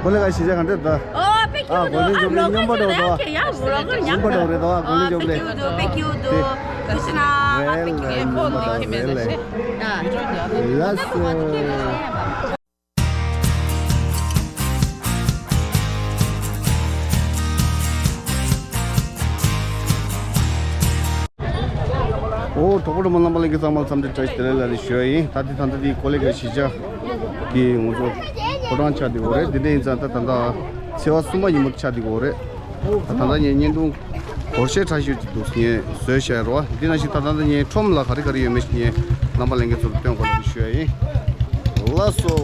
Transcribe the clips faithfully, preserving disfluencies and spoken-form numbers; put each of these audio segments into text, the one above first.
ཀོ་ལེ་ག་ཤེས་བྱ་ག་འདྲ་ད། ཨོ་པེ་ཀྱུ་ཨ་དུ་གོ་ལེ་ཨ་ཇོབ་ལེ་སྙོམས་པ་འགྲོ་དོ། སྙོམས་པ་འགྲོ་རེད་དོ། ཨ་གོ་ལེ་ཨ་ཇོབ་ལེ། པེ་ཀྱུ་དུ་པེ་ཀྱུ་དུ། ཁུ་ཤི་ན་ཨ་པེ་ཀྱུ་ཨེ་ཕོ་ནི་ཁེ་མེ་ལེ། ལགས་སོ། ཨོ་གྲོགས་པོ་གྲོགས་མོ་རྣམ་པ་ལྷན་རྒྱས་ཚང་མ་ལ་འཚམས་འདྲི་བཀྲ་ཤིས་བདེ་ལེགས་ལ་རེ་ཞུ་ཡ་ཡིན། ད་ལྟའི་ད་ལྟ་འདི་ཀོ་ལེ་ག་གཞིས་ཆགས་ཀྱི་ང་ཚོ་ཕོ་བྲང་ཆགས་འདི་གོ་རེད། འདི་འདྲ་ཡིན་ཙང་ད་ད་ལྟ་ཚེས་པ་གསུམ་པ་ཉིན་མོ་ཆགས་འདི་གོ་རེད། ད་ད་ལྟ་ངས་བརྙན་ཐུང་སྒོར་གཞས་ཁྲ་ཤོས་ཅིག་འདུག་ངས་བཟོས་བཞག་རོ། འདི་ནང་བཞིན་ད་ད་ལྟ་ངས་ཁྲོམ་ལ་ག་རེ་ག་རེ་ཡོད་མེད་ཞིག་ངས་རྣམ་པ་ལྷན་རྒྱས་ཚོར་སྟོན་དགོས་པ་ཞུ་ཡ་ཡིན། ལགས་སོ།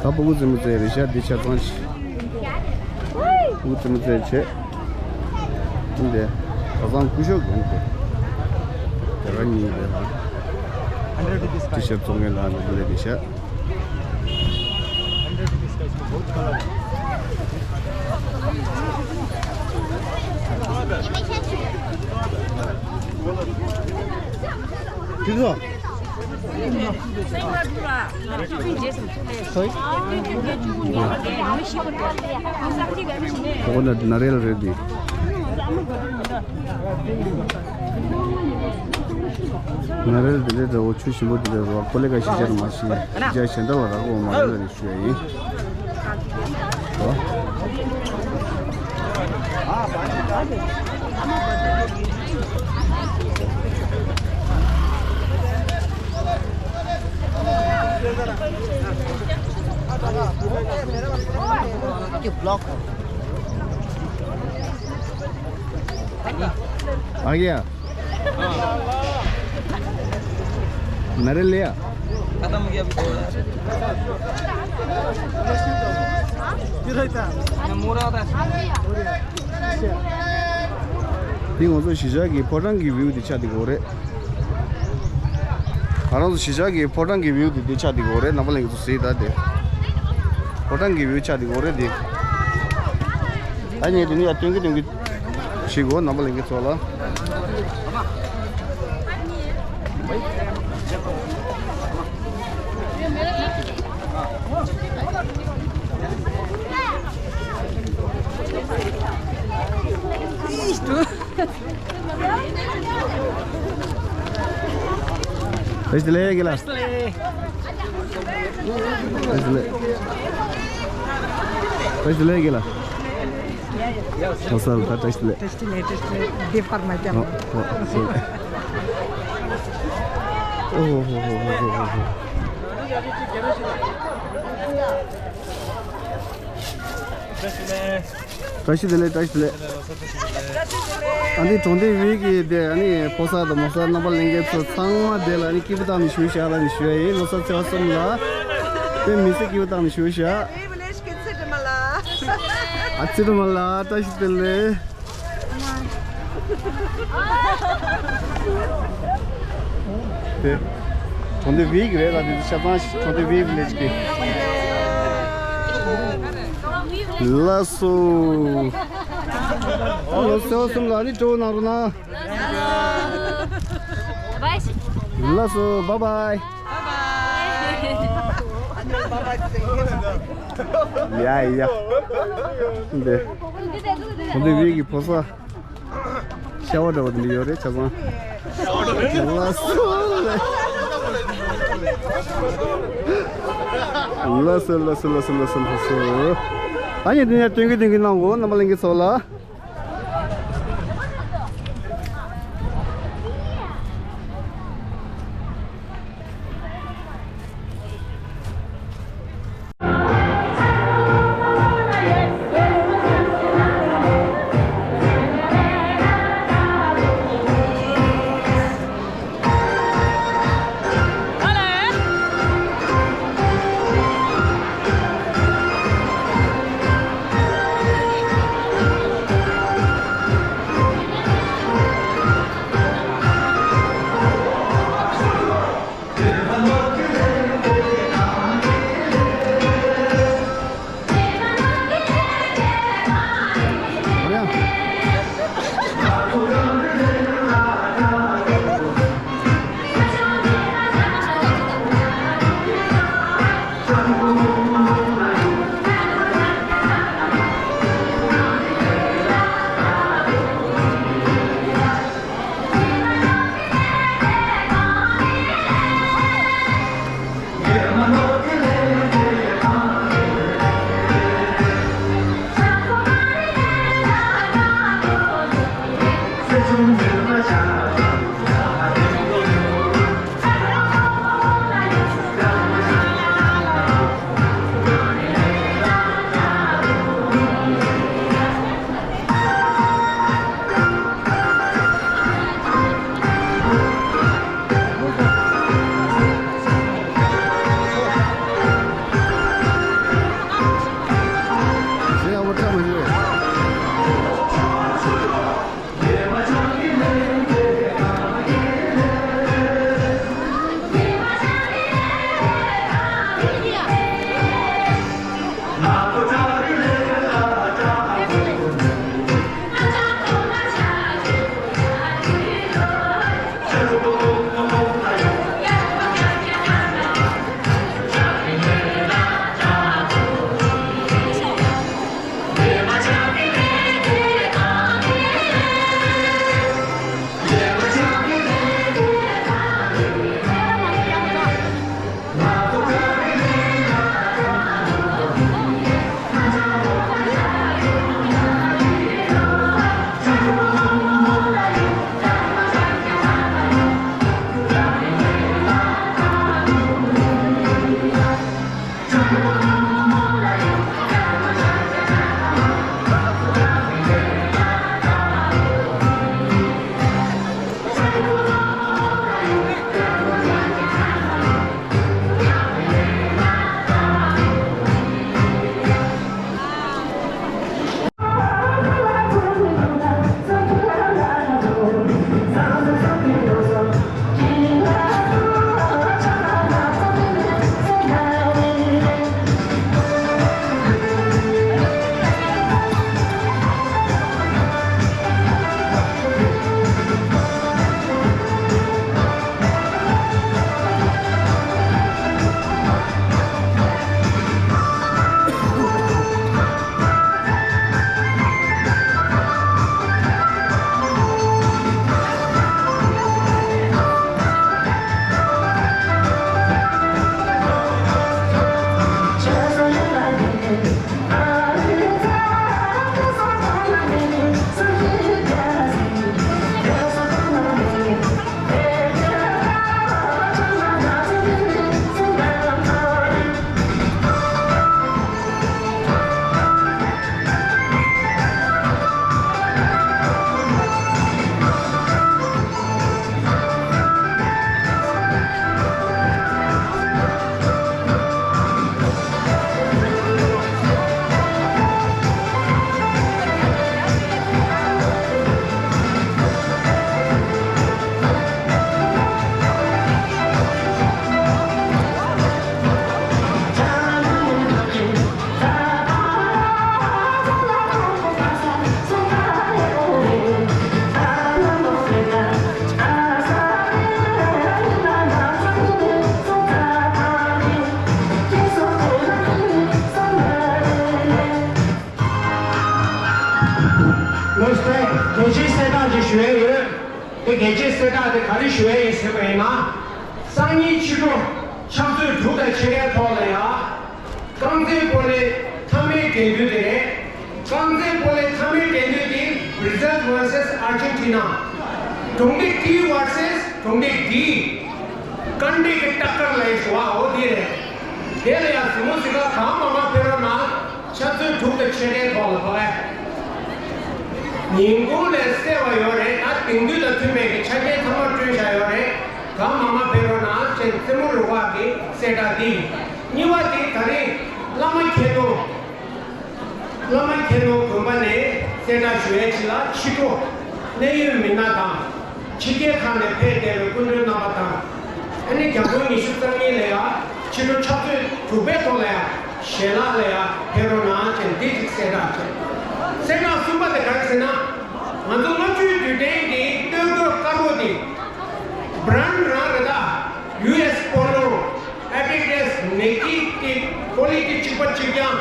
ད་ཕྲུ་གུ་རྩེད་མོ་རྩེ་རེད་ཤག་འདི་ཆ་ཚང་ཞིག་ཕྲུ་གུ་རྩེད་མོ་རྩེ་བྱས། འདི་ཁ་སང་སྐུ་ཞབས་དགོན་དེ་དེ་ག་གཉིས་རེད་ལ། ཊི་ཤར་བཙོང་མཁན་ལ་འདི་ལས་དེ་ཤག་ཁོ་ན་ནཱ་རེལ་རེད་འདི། ནཱ་རེལ་འདི་འདྲའི་འདྲ་བོ་ཆུ་ཞིམ་པོ་འདི་འདྲ་རོ། ཀོ་ལེ་ག་གཞིས་ཆགས་མ་ཤེས། གཞིས་ཆགས་གཞན་དག་ལ་རག་གོ་མ་རེད་ལ་ཞུ་ཡ་ཡིན། आ गया। नरे लिया। खत्म हो गया अभी तो। ये मोरा होता है। འདི་ང་ཚོ་གཞིས་ཆགས་ཀྱི་ཕོ་བྲང་གི་བིའུ་འདི་ཆགས་འདི་གོ་རེད། ང་རང་ཚོ་གཞིས་ཆགས་ཀྱི་ཕོ་བྲང་གི་བིའུ་འདི་འདི་ཆགས་འདི་གོ་རེད། རྣམ་པ་ལྷན་རྒྱས་ཚོ་གཟིགས་ད་དེ། ཕོ་བྲང་གི་བིའུ་ཆགས་འདི་གོ་རེད་འདི། ད་ངས་འདི་ནས་ཡར་སྟོན་གི་སྟོན་གི་བྱེད་དགོས། རྣམ་པ་ལྷན་རྒྱས་ཚོ་ལ། བཀྲ་ཤིས་བདེ་ལེགས་དགེ་ལགས། བཀྲ་ཤིས་བདེ་ལེགས། བཀྲ་ཤིས་བདེ་ལེགས་དགེ་ལགས། ལོ་གསར་ལ་བཀྲ་ཤིས་བདེ་ལེགས། བཀྲ་ཤིས་བདེ་ལེགས། བཀྲ་ཤིས་བདེ་ལེགས། འདི་ཕར་མ་བརྒྱབ། ཨོ་ཧོ་ཧོ་ཧོ་ཧོ་ཧོ། བཀྲ་ཤིས་བདེ་ལེགས། བཀྲ་ཤིས་བདེ་ལེགས། ཨ་ནི་གྲོང་སྡེ་བིའུ་གི་དེ་ཨ་ནི་ཕོ་གསར་དང་མོ་གསར་རྣམ་པ་ལྷན་རྒྱས་ཚོ་ཚང་མ་དེ་ལ་ཨ་ནི་སྐྱིད་པོ་བཏང་ནས་བཞུགས་ཤག་ལབ་ནས་ཞུ་ཡ་ཡིན། ལོ་གསར་ཚེས་པ་གསུམ་ལ་དེ་མི་ཚེ་སྐྱིད་པོ་བཏང་ནས་བཞུགས་ཤག་ཨ་ཙི་རུ་མ་ལ་བཀྲ་ཤིས་བདེ་ལེགས། དེ་གྲོང་སྡེ་བིའུ་གི་རེད་ལ། དེ་ཆ་ཚང་གྲོང་སྡེ་བིའུ་གི་ལས་ཀྱི། ལགས་སོ། ཨ་ལོ་གསར་གསུམ་ལ་ནི་སྤྲོ་གནང་རོགས་གནང་། ལགས་སོ། བཱའི་བཱའི། ཡ་ཡ། འདི་གྲོང་སྡེ་བིའུ་གི་ཕོ་གསར། ཤ་བ་འདྲ་བ་འདི་ཡོད་རེད་ཆ་ཚང་། ལགས་སོ་ལགས་སོ་ལགས་སོ་ལགས་སོ་ལགས་སོ། ཨ་ནི་འདི་ནས་སྟོན་གི་སྟོན་གི་གནང་གོ། རྣམ་པ་ལྷན་རྒྱས་ཚོ་ལ། ཞུ་ཡས་ཡོད། དེ་གལ་ཆེའི་གསལ་བསྒྲགས་དེ་ག་རེ་ཞུ་ཡས་ཡིན་ཟེར་བ་ཡིན་ན། སང་ཉིན་ཕྱི་དྲོ་ཕྱག་ཚོད་དྲུག་དང་ཕྱེད་ཀའི་ཐོག་ལ་ཡ། རྐང་རྩེད་སྤོ་ལོའི་མཐའ་མའི་འགྲན་བསྡུར་དེ་རེད། རྐང་རྩེད་སྤོ་ལོའི་མཐའ་མའི་འགྲན་བསྡུར་དེ་Brazil versus Argentina། གྲོང་སྡེ་T versus གྲོང་སྡེ་D། རྐང་སྟེགས་ཀྱི་ཏག་ཏག་ལ་ཡི་ཞུ་བ་འོ་དེ་རེད། དེ་ལ་ཡང་གཟིགས་མོ་གཟིགས་ག་གང་མང་མང་ཕེབས་རོགས་གནང་། ཕྱག་ཚོད་དྲུག་དང་ཕྱེད་ཀའི་ཐོག་ལ་ཕེབས། ཉིན་གུང་ལས་གསལ་བ་ཡོད་རེད། ད་དེང་དུས་དང་མཐུན་པའི་གི་ཆ་རྐྱེན་ཚང་མ་བསྐྲུན་བཞག་ཡོད་རེད། གང་མང་མང་ཕེབས་རོགས་གནང་ཞེས་རྩེད་མོ་རུ་ཁག་གི་གསལ་བསྒྲགས་འདི་ཡིན། གཉིས་པ་དེ་ད་རེས་བླ་མ་མཁྱེན་ནོ། བླ་མ་མཁྱེན་ནོ་དགོན་པ་ནས་གསལ་བསྒྲགས་ཞུ་ཡས་ཅིག་ལ་ཕྱི་དྲོ་གནད་ཡོད་མི་སྣ་དང་། ཕྱི་རྒྱལ་ཁག་ནས་ཕེབས་བསྡད་པའི་སྐུ་མགྲོན་རྣམ་པ་དང་། ཨ་ནི་རྒྱ་སྒོར་ཉི་ཤུ་རྩ་གཉིས་ལ་ཡ་ཕྱི་དྲོ་ཕྱག་ཚོད་དྲུག་པའི་ཐོག་ལ་ཡ་ཞལ་ལག་ལ་ཡ་ཕེབས་རོགས་གནང་ཅེས་འདི་གཅིག་གསལ་བསྒྲགས་བྱས། གསལ་བསྒྲགས་གསུམ་པ་དེ་ག་རེ་ཟེར་ན། ང་ཚོ་ལྔ་བཅུའི་དུས་དྲན་གྱི་སྟོད་གོས་དཀར་པོ་དེ་brand རང་རེད་ད། ཡུ་ཨེས་Polo། Adidas། Nike གི་quality གཅིག་པ་གཅིག་རྐྱང་།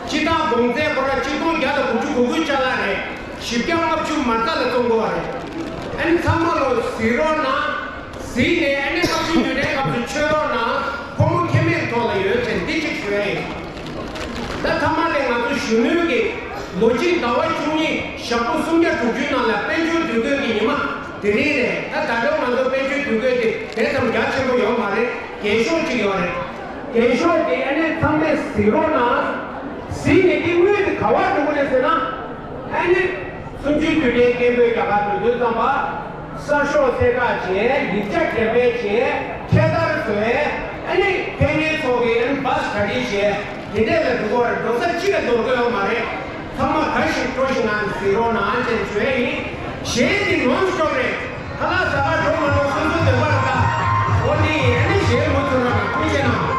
སྤྱི་བཏང་གོང་ཚད་ཁོ་ར་གཅིག་སྟོང་བརྒྱ་དང་དགུ་བཅུ་གོ་དགུའི་ཅ་ལག་རེད། བཞི་བརྒྱ་ལྔ་བཅུ་མ་རྩ་ལ་བཙོང་དགོས་པ་རེད། ཨ་ནི་ཚང་མ་ལོ་གཟིགས་རོགས་གནང་། གཟིགས་ནས་ཨ་ནི་ལྔ་བཅུའི་དུས་དྲན་སྐབས་སུ་མཆོད་རོགས་གནང་། ཕོ་མོ་ཁྱད་མེད་ཐོག་ལ་ཡོད་ཅེས་འདི་གཅིག་ཞུ་ཡ་ཡིན། ད་ཐ་མ་དེ་ང་ཚོ་གཞོན་ནུའི་གི་ལོ་གཅིག་ཟླ་བ་བཅུ་གཉིས་ཞག་པོ་སུམ་བརྒྱ་དྲུག་ཅུའི་ནང་ལ་དཔལ་འབྱོར་དུས་འགོའི་གི་ཉི་མ་དེ་རིང་རེད། ད་ད་ལོ་ང་ཚོ་དཔལ་འབྱོར་དུས་འགོའི་དེ་དེ་ཙམ་རྒྱ་ཆེན་པོ་ཡོད་མ་རེད། རྒྱན་ཤོག་ཅིག་ཡོད་རེད། རྒྱན་ཤོག་དེ་ཨ་ནི་ཚང་མས་གཟིགས་རོགས་གནང་། གཟིགས་ནས་དེ་དངུལ་དེ་ག་བར་འགྲོ་གི་རེད་ཟེར་ན། ཨ་ནི་གསུམ་བཅུའི་དུས་དྲན་སྐད་འབོད་རྒྱག་གར་འགྲོ་དུས་ཙམ་པ། གསར་ཤོག་གསལ་བསྒྲགས་བྱས། ཡིག་ཆ་འགྲེམས་སྤེལ་བྱས། འཕྲེད་དར་བཟོས། ཨ་ནི་ཕེབས་མཁན་ཚོ་གི་ཨ་ནི་བཱས་གྲ་སྒྲིག་བྱས། དེ་འདྲས་ལ་འགྲོ་དགོས་རེད། འགྲོ་ས་གཅིག་ལ་འགྲོ་དགོས་ཡོད་མ་རེད། ཚང་མ་དགའ་ཞིང་སྤྲོ་ཞིང་ངང་གཟིགས་རོགས་གནང་ཅེས་ཞུ་ཡས་ཡིན། གཞས་འདི་non stop རེད། ཁ་ལག་ཟ་གར་འགྲོ་མ་འགྲོ་སོ་སོའི་འདོད་པ་རེད་ད། འོ་འདི་ཡིན། ཨ་ནི་གཞས་མུ་མཐུད་རོགས་གནང་། ཐུགས་རྗེ་གནང་།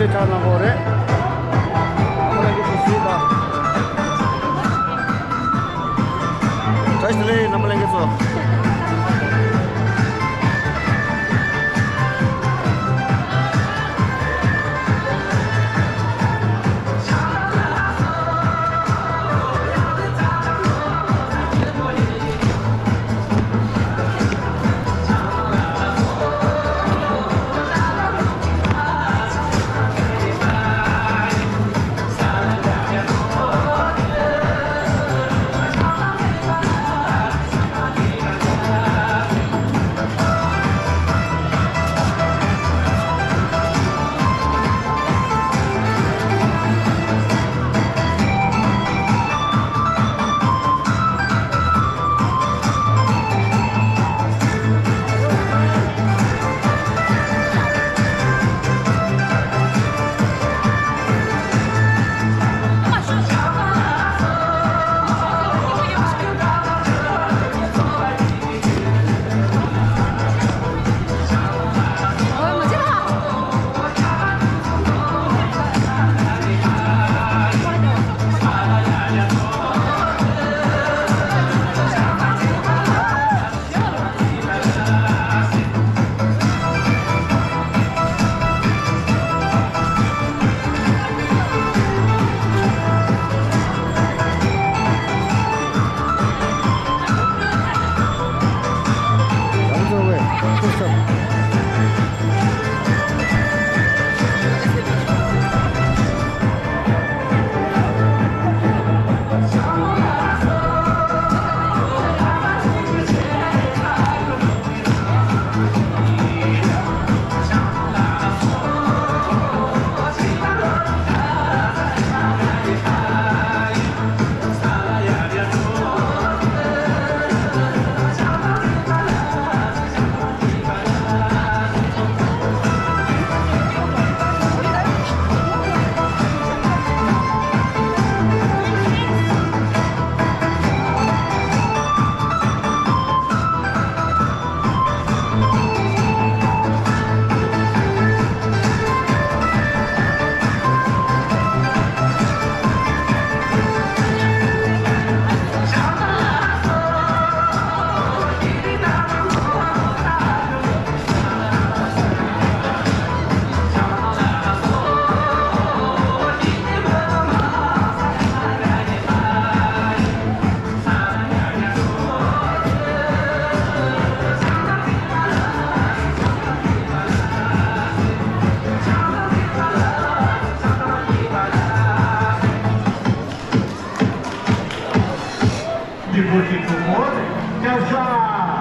ཆ་གནང་གོ་རེད། རྣམ་པ་ལྷན་རྒྱས་ཚོ་སུས་དང་། བཀྲ་ཤིས་བདེ་ལེགས་རྣམ་པ་ལྷན་རྒྱས་ཚོ། འདི་བོད་ཀྱི་གྲོགས་པོ་སྐྱབས་ཤ།